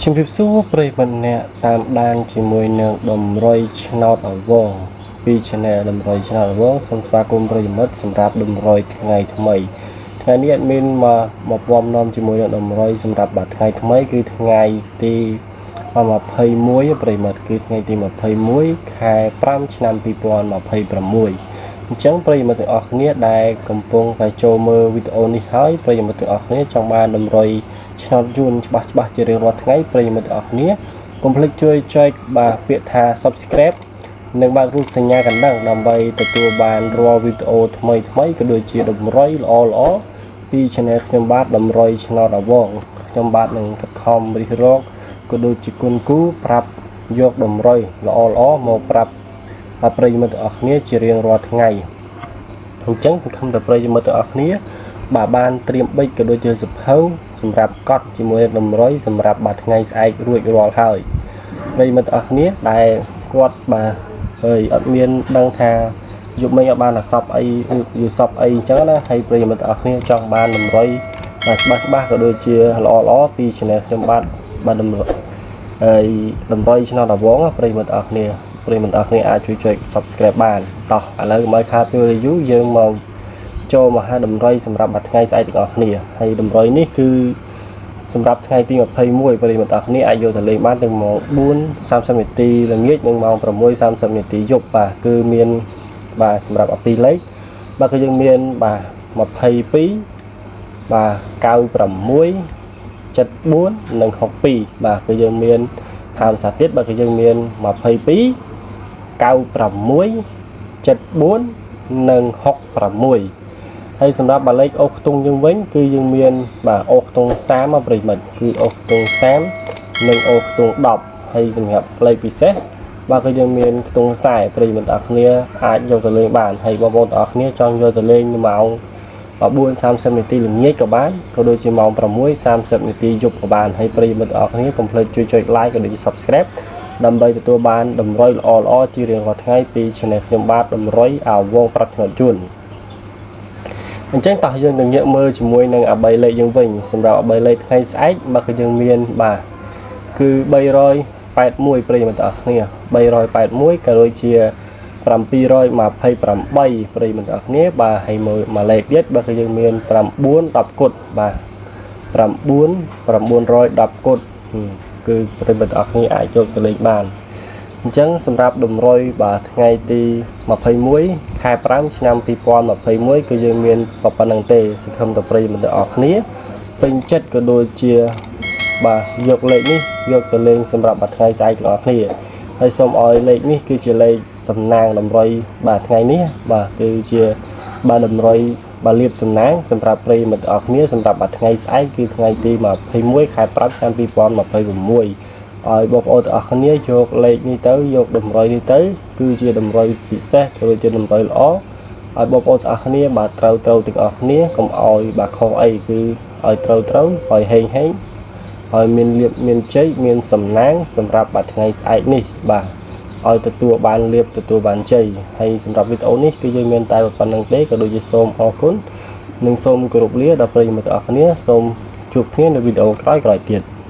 ជំរាបសួរប្រិយមិត្តអ្នកតាមដានជាមួយនឹងតម្រុយឆ្នោតអវងពី Channel តម្រុយឆ្នោតអវងសូមស្វាគមន៍ប្រិយមិត្តសម្រាប់តម្រុយថ្ងៃថ្មីថ្ងៃនេះ admin មកមកពំនាំជាមួយនឹងតម្រុយសម្រាប់បាទថ្ងៃថ្មីគឺថ្ងៃទី21ប្រិយមិត្តគឺថ្ងៃទី21ខែ5ឆ្នាំ2026អញ្ចឹងប្រិយមិត្តទាំងអស់គ្នាដែលកំពុងតែចូលមើលវីដេអូនេះហើយប្រិយមិត្តទាំងអស់គ្នាចង់បានតម្រុយឆ្នោតយួនច្បាស់ច្បាស់ជារៀងរាល់ថ្ងៃប្រិយមិត្តទាំងអស់គ្នាកុំភ្លេចជួយចុចបាទពាក្យថា Subscribe និងបើករូបសញ្ញាកណ្ដឹងដើម្បីទទួលបានរាល់វីដេអូថ្មីថ្មីក៏ដូចជាតម្រុយល្អល្អពី Channel ខ្ញុំបាទតម្រុយឆ្នោតអវងខ្ញុំបាទនឹងខិតខំរិះរកក៏ដូចជាគុណគូប្រាប់យកតម្រុយល្អល្អមកប្រាប់ប្រិយមិត្តទាំងអស់គ្នាជារៀងរាល់ថ្ងៃអញ្ចឹងសង្ឃឹមថាប្រិយមិត្តទាំងអស់គ្នាបាទបានត្រៀមប៊ិចក៏ដូចជាសភៅសម្រាប់កត់ជាមួយតម្រុយសម្រាប់បាទថ្ងៃស្អែករួចរាល់ហើយប្រិយមិត្តទាំងអស់គ្នាដែលគាត់បាទហើយអត់មានដឹងថាយប់មិញអត់បានអាសពអីឬយល់សពអីអញ្ចឹងណាហើយប្រិយមិត្តទាំងអស់គ្នាចង់បានតម្រុយបាទច្បាស់ច្បាស់ក៏ដូចជាល្អល្អពី Channel ខ្ញុំបាទបាទតម្រុយហើយតម្រុយឆ្នោតអវងប្រិយមិត្តទាំងអស់គ្នាប្រិយមិត្តទាំងអស់គ្នាអាចជួយចុច Subscribe បានតោះឥឡូវកុំឲ្យខាតពេលយូរយើងមកចូលមកហាតម្រុយសម្រាប់មួយថ្ងៃស្អែកទាំងអស់គ្នាហើយតម្រុយនេះគឺសម្រាប់ថ្ងៃទី21ប្រិយមិត្តទាំងអស់គ្នាអាចយកទៅលេងបានទាំងម៉ោង4:30នាទីល្ងាចនិងម៉ោង6:30នាទីយប់បាទគឺមានបាទសម្រាប់អាពីរលេខបាទគឺយើងមានបាទ22បាទ96 74និង62បាទគឺយើងមានហាមសាទៀតបាទគឺយើងមាន22 96 74និង66ហើយសម្រាប់បាលេខអូខ្ទង់យើងវិញគឺយើងមានបាទអូខ្ទង់30មកប្រិមិត្តគឺអូខ្ទង់30និងអូខ្ទង់10ហើយសម្រាប់លេខពិសេសបាទគឺយើងមានខ្ទង់40ប្រិមិត្តទាំងអស់គ្នាអាចយកទៅលេងបានហើយបងប្អូនទាំងអស់គ្នាចង់យកទៅលេងម៉ោង4:30នាទីល្ងាចក៏បានក៏ដូចជាម៉ោង6:30នាទីយប់ក៏បានហើយប្រិយមិត្តទាំងអស់គ្នាកុំភ្លេចជួយចុច like ក៏ដូចជា Subscribe ដើម្បីទទួលបានតម្រុយល្អល្អជារៀងរាល់ថ្ងៃពី Channel ខ្ញុំបាទតម្រុយអាវងប្រាប់ឆ្នោតជូនអញ្ចឹងតោះយើងនឹងងាកមើលជាមួយនឹងអាបីលេខយើងវិញសម្រាប់អាបីលេខថ្ងៃស្អែកបាទគឺយើងមានបាទគឺ381ប្រិយមិត្តទាំងអស់គ្នា381ក៏ដូចជា728ប្រិយមិត្តទាំងអស់គ្នាបាទហើយមើលមួយលេខទៀតបាទគឺយើងមាន9 10គុតបាទ9 910គុតគឺប្រិយមិត្តទាំងអស់គ្នាអាចយកទៅលេងបានអញ្ចឹងសម្រាប់តម្រុយបាទថ្ងៃទី21ខែ5ឆ្នាំ2021គឺយើងមានប៉ុណ្្នឹងទេសង្ឃឹមថាប្រិយមិត្តទាំងអស់គ្នាពេញចិត្តក៏ដូចជាបាទយកលេខនេះយកទៅលេងសម្រាប់បាទថ្ងៃស្អែកទាំងអស់គ្នាហើយសូមឲ្យលេខនេះគឺជាលេខសំណាងតម្រុយបាទថ្ងៃនេះបាទគឺជាបាទតម្រុយបាទលៀបសំណាងសម្រាប់ប្រិយមិត្តទាំងអស់គ្នាសម្រាប់បាទថ្ងៃស្អែកគឺថ្ងៃទី21ខែ5ឆ្នាំ2026ឲ្យបងប្អូនទាំងអស់គ្នាយកលេខនេះទៅយកតម្រុយនេះទៅគឺជាតម្រុយពិសេសក៏ដូចជាតម្រុយល្អឲ្យបងប្អូនទាំងអស់គ្នាបាទត្រូវត្រូវទាំងអស់គ្នាកុំឲ្យបាទខុសអីគឺឲ្យត្រូវត្រូវឲ្យហេងហេងឲ្យមានលៀបមានជ័យមានសំណាងសម្រាប់បាទថ្ងៃស្អែកនេះបាទឲ្យទទួលបានលៀបទទួលបានជ័យហើយសម្រាប់វីដេអូនេះគឺយើងមានតែប៉ុណ្្នឹងទេក៏ដូចជាសូមអរគុណនិងសូមគោរពលាដល់ប្រិយមិត្តទាំងអស់គ្នាសូមជួបគ្នានៅវីដេអូក្រោយៗទៀត។